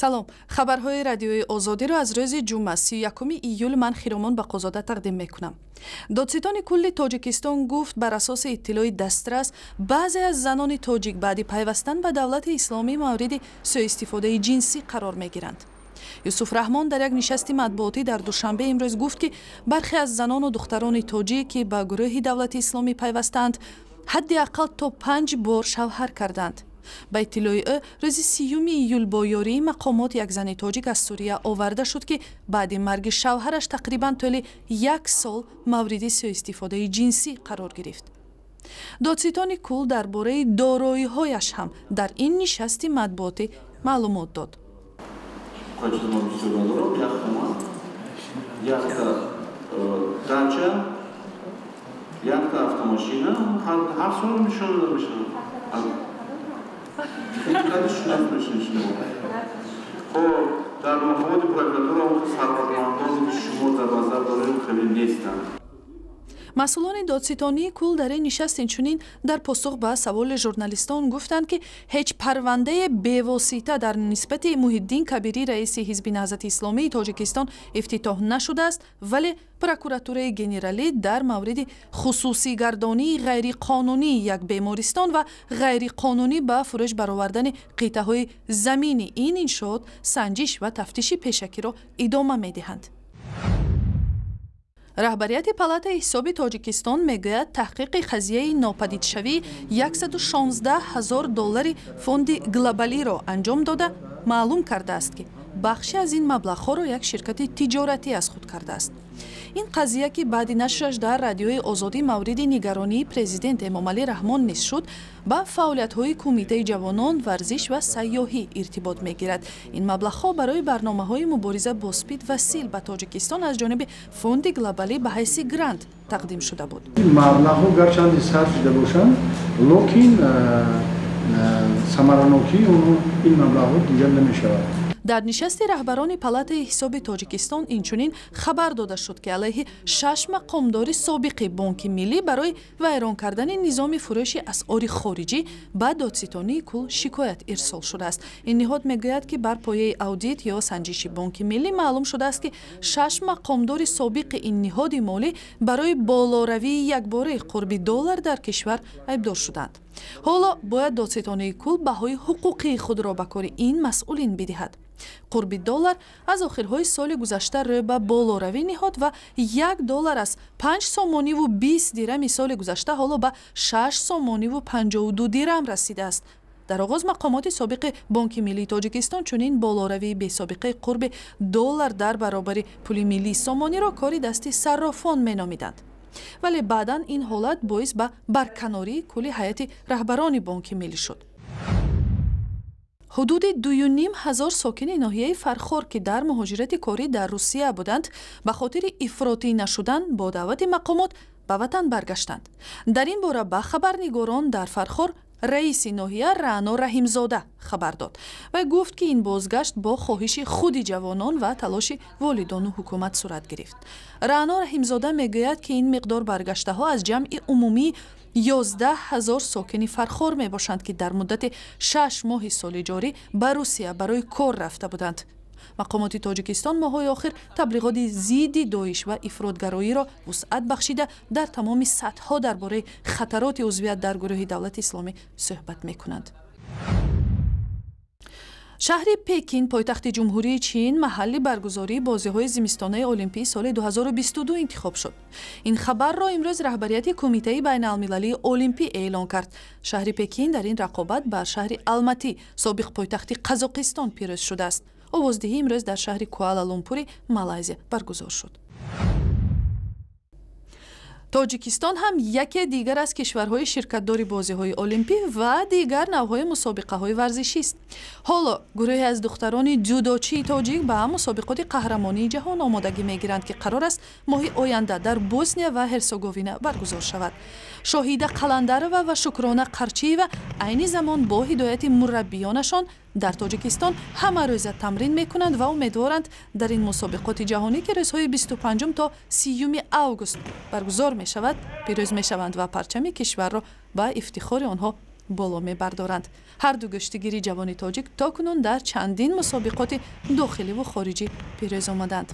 Салом, хабарҳои Радиои Озодиро аз рӯзи ҷумъа, 31 июл, ман Хиромон Бақозода тақдим мекунам. Додситони кулли Тоҷикистон гуфт, бар асоси иттилои дастрас, баъзе аз занони тоҷик баъди пайвастан ба Давлати Исломӣ мавриди сӯистифодаи ҷинсӣ қарор мегиранд. Юсуф Раҳмон дар як нишасти матбуотӣ дар Душанбе имрӯз гуфт, ки бархе аз занону духтарони тоҷик, ки ба гурӯҳи Давлати Исломӣ пайвастаанд, ҳадди ақал то 5 бор шавҳар карданд. Ба иттилои ӯ, рӯзи 30 июл бо ёрии мақомот як зани тоҷик аз Сурия оварда шуд, ки баъди марги шавҳараш тақрибан тӯли як сол мавриди сӯистифодаи ҷинсӣ қарор гирифт. Додситони кул дар бораи дороиҳояш ҳам дар ин нишасти матбуотӣ маълумот дод. Як хона, якта дача, якта автомашина, ҳар сол нишон дода мешавад. Хоб, дар мақомоти прокуратура он сарватмандоне, ки шумо дар назар доред, хеле нестанд. Масъулони додситонии кул дар ин нишаст инчунин дар посух ба саволи журналистон гуфтанд, ки ҳеҷ парвандае бевосита дар нисбати Муҳиддин Кабирӣ, раиси Ҳизби Наҳзати Исломии Тоҷикистон, ифтитоҳ нашудааст, вале Прокуратураи генералӣ дар мавриди хусусигардонии ғайриқонунии як бемористон ва ғайриқонунӣ ба фурӯш баровардани қитъаҳои замини ин иншоот санҷиш ва тафтиши пешакиро идома медиҳанд. Раҳбарияти Палатаи ҳисоби Тоҷикистон мегӯяд, таҳқиқи қазияи нопадидшавии 116 ҳазор доллари Фонди глобалиро анҷом дода, маълум кардааст, ки бахше аз ин маблағҳоро як ширкати тиҷоратӣ аз худ кардааст. Ин қазия, ки баъди нашраш дар Радиои Озодӣ мавриди нигаронии президент Эмомалӣ Раҳмон низ шуд, ба фаъолиятҳои Кумитаи ҷавонон, варзиш ва сайёҳӣ иртибот мегирад. Ин маблағҳо барои барномаҳои мубориза бо спид ва сил ба Тоҷикистон аз ҷониби Фонди глобалӣ ба ҳайси грант тақдим шуда буд. Маблағҳо гарчанде сарф шуда бошанд, лекин самаранокии онҳо, ин маблағҳо, дида намешавад. Дар нишасти раҳбарони Палатаи ҳисоби Тоҷикистон инчунин хабар дода шуд, ки алайҳи шаш мақомдори собиқи Бонки Миллӣ барои вайрон кардани низоми фурӯши асъори хориҷӣ ба Додситонии кул шикоят ирсол шудааст. Ин ниҳод мегӯяд, ки бар пояи аудит ё санҷиши Бонки Миллӣ маълум шудааст, ки шаш мақомдори собиқи ин ниҳоди молӣ барои болоравии якбораи қурби доллар дар кишвар айбдор шуданд. Ҳоло бояд Додситонии кул баҳои ҳуқуқии худро ба кори ин масъулин бидиҳад. Қурби доллар аз охирҳои соли гузашта рӯ ба болоравӣ ниҳод ва 1 доллар аз 5 сомониву 20 дирами соли гузашта ҳоло ба 6 сомониву 52 дирам расидааст. Дар оғоз мақомоти собиқи Бонки Миллии Тоҷикистон чунин болоравии бесобиқаи қурби доллар дар баробари пули миллии сомониро кори дасти саррофон меномиданд, вале баъдан ин ҳолат боис ба барканории кулли ҳайати раҳбарони Бонки Миллӣ шуд. Ҳудуди 2,5 ҳазор сокини ноҳияи Фархор, ки дар муҳоҷирати корӣ дар Русия буданд, ба хотири ифротӣ нашудан бо даъвати мақомот ба ватан баргаштанд. Дар ин бора ба хабарнигорон дар Фархор раиси ноҳия Раъно Раҳимзода хабар дод. Вай гуфт, ки ин бозгашт бо хоҳиши худи ҷавонон ва талоши волидону ҳукумат сурат гирифт. Раъно Раҳимзода мегӯяд, ки ин миқдор баргаштаҳо аз ҷамъи умумии 11 ҳазор сокини Фархор мебошанд, ки дар муддати 6 моҳи соли ҷорӣ ба Русия барои кор рафта буданд. Мақомоти Тоҷикистон моҳҳои охир таблиғоти зидди Доиш ва ифротгароиро вусъат бахшида, дар тамоми сатҳҳо дар бораи хатароти узвият дар гурӯҳи Давлати Исломӣ суҳбат мекунанд. Шаҳри Пекин, пойтахти Ҷумҳурии Чин, маҳалли баргузории бозиҳои зимистонаи олимпии соли 2022 интихоб шуд. Ин хабарро имрӯз раҳбарияти Кумитаи байналмилалии олимпӣ эълон кард. Шаҳри Пекин дар ин рақобат бар шаҳри Алматӣ, собиқ пойтахти Қазоқистон, пирӯз шудааст. Овоздиҳӣ имрӯз дар шаҳри Куала Лумпури Малайзия баргузор шуд. Тоҷикистон ҳам яке дигар аз кишварҳои ширкатдори бозиҳои олимпӣ ва дигар навъҳои мусобиқаҳои варзишист. Ҳоло гурӯҳе аз духтарони ҷудочии тоҷик ба мусобиқоти қаҳрамонии ҷаҳон омодагӣ мегиранд, ки қарор аст моҳи оянда дар Босния ва Ҳерсеговина баргузор шавад. Шоҳида Қаландарова ва Шукрона Қарчиева айни замон бо ҳидояти мураббиёнашон дар Тоҷикистон ҳамарӯза тамрин мекунанд ва умедворанд, дар ин мусобиқоти ҷаҳонӣ, ки рӯзҳои 25 то 30 август баргузор мешавад, пирӯз мешаванд ва парчами кишварро ба ифтихори онҳо Боло мебардоранд. Ҳарду гӯштигири ҷавони тоҷик то кунун дар чандин мусобиқоти дохиливу хориҷӣ пирӯз омаданд.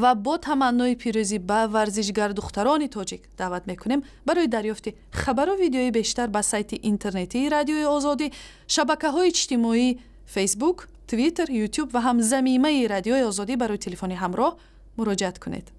Ва бо таманнои пирӯзӣ ба варзишгар духтарони тоҷик даъват мекунем, барои дарёфти хабару видеои бештар ба сайти интернетии Радиои Озодӣ, шабакаҳои иҷтимоӣ Фейсбук, Твиттер, Ютуб ва ҳам замимаи Радиои Озодӣ барои телефони ҳамроҳ муроҷиат кунед.